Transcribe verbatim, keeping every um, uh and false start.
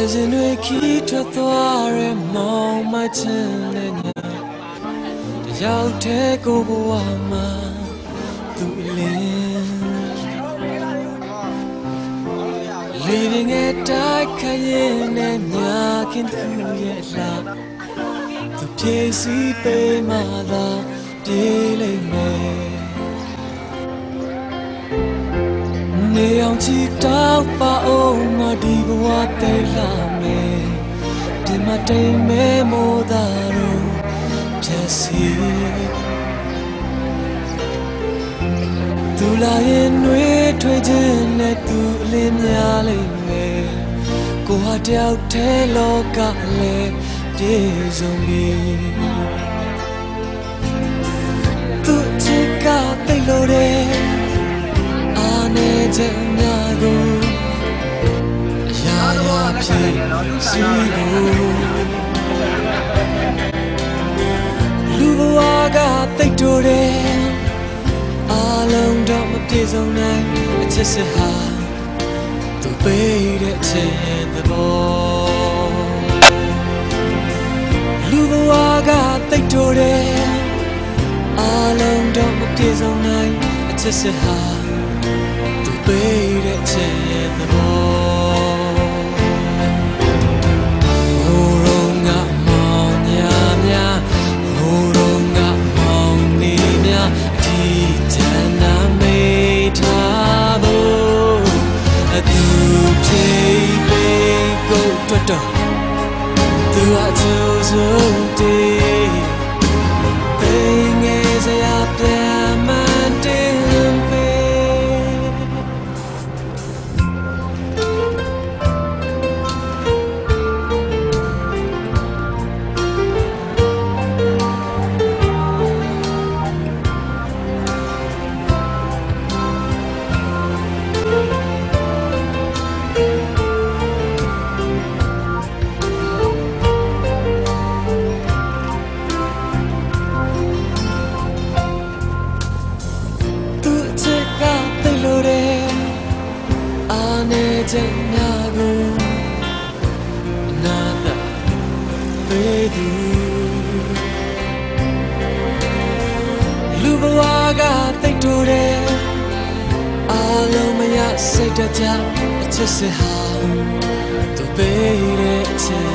ရင်တွေခံထွက်သွားတဲ့ မောင်မိုက်ခြင်းနဲ့ည တစ်ယောက်တည်းကိုယ်ဘဝမှာ သူ့အလင်း လေပင်ငယ်တိုက်ခတ်ရင်နဲ့ ညခင်းတစ်ခုရဲ့အလှ သူဖြည့်ဆည်းပေးမှသာ ပြေးလိမ့်မယ်။ နေရောင်ခြည်တောက်ပအောင်မှ ဒီဘဝသိပ်လာမယ်။ ဒီမှာတိမ်မဲမိုးသားတို့ ဖြတ်စီ သူလာရင်နွေးထွေးခြင်းနဲ့ သူအလင်းများလိမ့်မယ်။ ကိုယ်ဟာတယောက်တည်း လောကလည်းပြည့်စုံပြီ။ သူ့ချစ်ကသိပ်လိုတယ်။ အားနည်းချက်များကို အရာရာဖြည့်ဆည်းဖို့ လူဘဝကသိပ်တိုတယ်။ အားလုံးတော့မပြည့်စုံနိုင်။ အချစ်စစ်ဟာ သူပေးတဲ့အချစ်သဘော။ လူဘဝကသိပ်တိုတယ်။ အားလုံးတော့မပြည့်စုံနိုင်။ အချစ်စစ်ဟာ သူပေးတဲ့အချစ်သဘော။ ဟိုးတော့ငါမောင်များများ ဟိုးတော့ငါမောင်နေများ ဒီတန်တာမိထားဖို့ အသူဖြေပေးကိုအတွက်တော့ သူအချိုးဆုံးတေး သိငယ်စရာပြန်မှန်တင်ပေး။ သူ့ချစ်ကသိပ်လိုတယ်။ အားနည်းချက်များကို နာသာပေးသူ။ လူဘဝကသိပ်တိုတယ်။ အားလုံးမရစိတ်ဓာတ်ကျ အချစ်စစ်ဟာ သူပေးတဲ့အချစ်